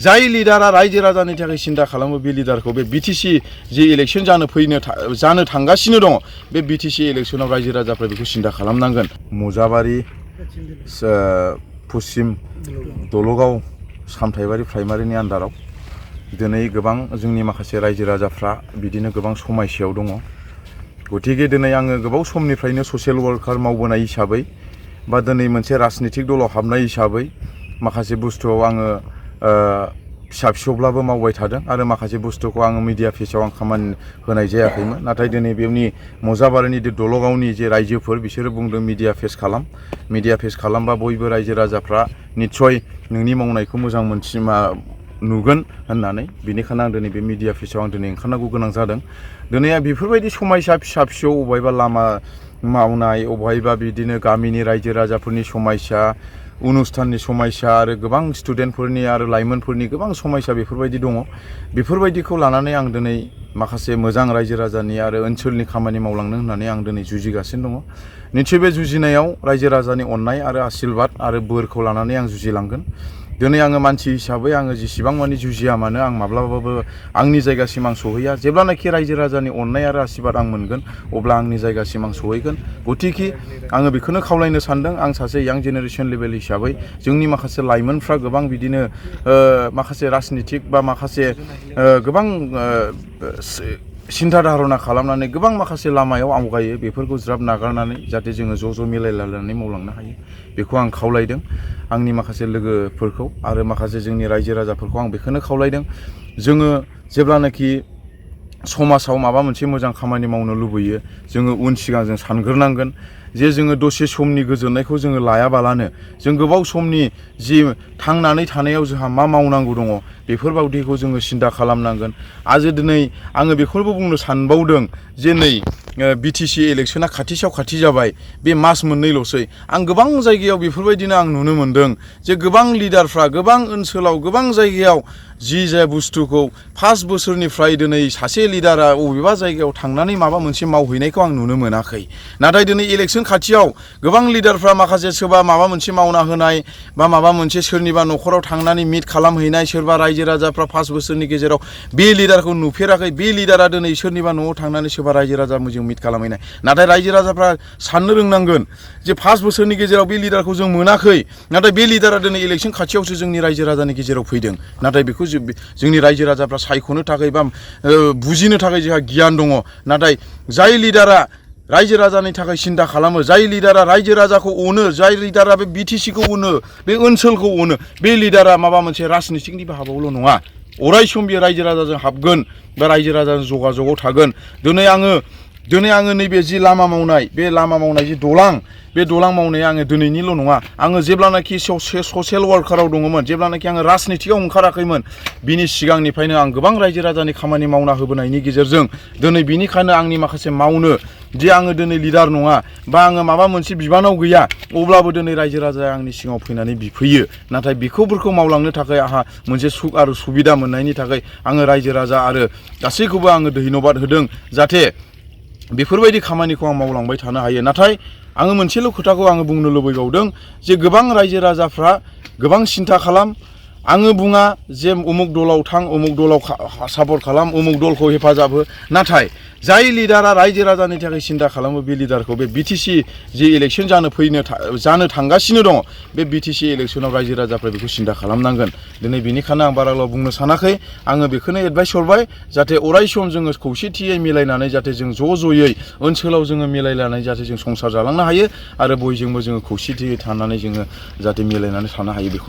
जाय लिडारा रायजो राजानि थाखाय सिन्था खालामो बे लिडारखौ बे बिटिसि जि इलेक्सन जानो थांगासिनो दङ बे बिटिसि इलेक्सनाव रायजो राजाफ्रा बेखौ सिन्था खालामनांगोन। मुजाबारि पश्चिम दलगाव सामथाइबारि प्राइमारिनि आन्दाराव दिनै गोबां जोंनि माखासे रायजो राजाफ्रा बिदिनो गोबां समस्यायाव दङ। गतिके दिनै आङो गोबाव समनिफ्रायनो ससियेल वर्कार मावबोनाय हिसाबै बा दिनै मोनसे राजनितिक दलाव हाबनाय हिसाबै माखासे बुस्थुआव आङो फिसा फिसौब्लाबो मावबाय थादों आरो माखासे बुस्थुखौ आङो मिडिया फेसाव आं खामानि होनाय जायाखैमोन। नाथाय दिनै बेनि मुजाबारिनि दलगावनि जे रायजोफोर बिसोरो बुंदों मिडिया फेस खालामबा बयबो रायजो राजाफ्रा निस्सय नोंनि मावनायखौ मोजां नुगोन होननानै बेनिखायनो आं दिनै बे मिडिया फेसाव आं दिनै ओंखारनांगौ गोनां जादों। दिनै बेफोरबायदि समस्या फिसा फिसौ अबहायबा लामा मावनाय अबहायबा बिदिनो गामिनि रायजो राजाफोरनि समस्या अनुस्थाननि समस्या आरो गोबां स्टुडेन्टफोरनि आरो लाइमोनफोरनि गोबां समस्या बेफोरबायदि दङ। बेफोरबायदिखौ लानानै आं दिनै माखासे मोजां रायजो राजानि आरो ओनसोलनि खामानि मावलांनो होननानै आं दिनै जुजिगासिनो दङ। निस्सय बे जुजिनायाव रायजो राजानि अननाय आरो आशीर्बाद आरो बोरखौ लानानै आं जुजिलांगोन। दिनै आङो मानसि हिसाबै आङो जेसेबां मानि जुजिया मानो आं माब्लाबाबो आंनि जायगासिम आं सहैया। जेब्लानाखि रायजो राजानि अननाय आरो आशीर्बाद आं मोनगोन अब्ला आंनि जायगासिम आं सहैगोन। गतिके आङो बेखौनो खावलायनो सानदों। आं सासे यां जेनेरेसन लेभेल हिसाबै जोंनि माखासे लाइमोनफ्रा गोबां बिदिनो माखासे राजनितिक बा माखासे गोबां सिन्था धारना खालामनानै गोबां माखासे लामायाव आवगायो। बेफोरखौ ज्राब नागारनानै जाहाथे जोङो ज' मिलायलायनानै मावलांनो हायो बेखौ आं खावलायदों आंनि माखासे लोगोफोरखौ आरो माखासे जोंनि रायजो राजाफोरखौ आं बेखौनो खावलायदों। जोङो जेब्लानाखि समाजाव माबा मोनसे मोजां खामानि मावनो लुबैयो जोङो उन सिगां जों सानग्रोनांगोन जे जोङो दसे समनि गोजोननायखौ जोङो लायाबालानो जों गोबाव समनि जि थांनानै थानायाव जोंहा मा मावनांगौ दङ बेफोरबायदिखौ जोङो सिन्था खालामनांगोन। आरो दिनै आङो बेखौबो बुंनो सानबावदों जे नै बिटिसि इलेक्सना खाथि जाबाय बे मास मोननैल'सै। आं गोबां जायगायाव बेफोरबायदिनो आं नुनो मोनदों जे गोबां लिडारफ्रा गोबां ओनसोलाव गोबां जायगायाव जाय बुस्थुखौ 5 बोसोरनिफ्राय दिनै सासे लिडारा बबेबा जायगायाव थांनानै माबा मोनसे मावहैनायखौ आं नुनो मोनाखै। नाथाय दिनै इलेक्सन खाथियाव गोबां लिडारफ्रा माखासे सोरबा माबा मोनसे मावना होनाय बा माबा मोनसे सोरनिबा न'खराव थांनानै मिट खालामहैनाय सोरबा रायजो राजाफ्रा 5 बोसोरनि गेजेराव बे लिडारखौ नुफेराखै। बे लिडारा दिनै सोरनिबा न'आव थांनानै सोरबा रायजो राजाजों मिट खालामहैनाय। नाथाय रायजो राजाफ्रा साननो रोंनांगोन जे 5 बोसोरनि गेजेराव बे लिडारखौ जों मोनाखै। नाथाय बे लिडारा दिनै इलेक्सन खाथियावसो जोंनि रायजो राजानि गेजेराव फैदों। नाथाय बेखौ जोंनि रायजो राजाफ्रा सायख'नो थाखाय बा बुजिनो थाखाय जोंहा गियान दङ। नाथाय जाय लिडारा रायजो राजानि थाखाय सिन्था खालामो, जाय लिडारा रायजो राजाखौ अनो, जाय लिडारा बे बिटिसिखौ अनो, बे ओनसोलखौ अनो, बे लिडारा माबा मोनसे राजनितिकनि हाबायावल' नङा अराय सम बे रायजो राजाजों हाबगोन बा रायजो राजाजों जगाजगआव थागोन। दिनै आङो नैबे जि लामा मावनाय बे लामा मावनाय जि बे दलां मावनाया आङो दिनैनिल' नङा। आङो जेब्लानाखि ससियेल वार्काराव दङमोन, जेब्लानाखि आङो राजनितिकआव ओंखाराखैमोन बिनि सिगांनिफ्रायनो आं गोबां रायजो राजानि खामानि मावना होबोनायनि गेजेरजों दिनै बिनिखायनो आंनि माखासे मावनो जे आङो दिनै लिडार नङा बा आङो माबा मोनसे बिबानाव गैया अब्लाबो दिनै रायजो राजाया आंनि सिगाङाव फैनानै बिफैयो। नाथाय बेफोरखौ मावलांनो थाखाय आंहा मोनसे सुख आरो सुबिदा मोननायनि थाखाय आङो रायजो राजा आरो गासैखौबो आङो धन्यबाद होदों जाहाथे बेफोरबायदि खामानिखौ आं मावलांबाय थानो हायो। नाथाय आङो मोनसेल' खोथाखौ आङो बुंनो लुबैबावदों जे गोबां रायजो राजाफ्रा गोबां सिन्था खालाम। आङो बुङा जे उमुक दलाव थां, उमुक दलाव सापर्ट खालाम, उमुक दलखौ हेफाजाब हो। नाथाय जाय लिडारा रायजो राजानि थाखाय सिन्था खालामो बे लिडारखौ बे बिटिसि जि इलेक्सन जानो थांगासिनो दङ बे बिटिसि इलेक्सनाव रायजो राजाफ्रा बेखौ सिन्था खालामनांगोन। दिनै बेनिखायनो आं बाराल' बुंनो सानाखै। आङो बेखौनो एडभाइस हरबाय जाहाथे अराय सम जोङो खौसेथियै मिलायनानै जाहाथे जों ज'यै ओनसोलाव जोङो मिलायनानै जाहाथे जों संसार जालांनो हायो आरो बयजोंबो जोङो खौसेथियै थानानै जोङो जाहाथे मिलायनानै थानो हायो बेखौ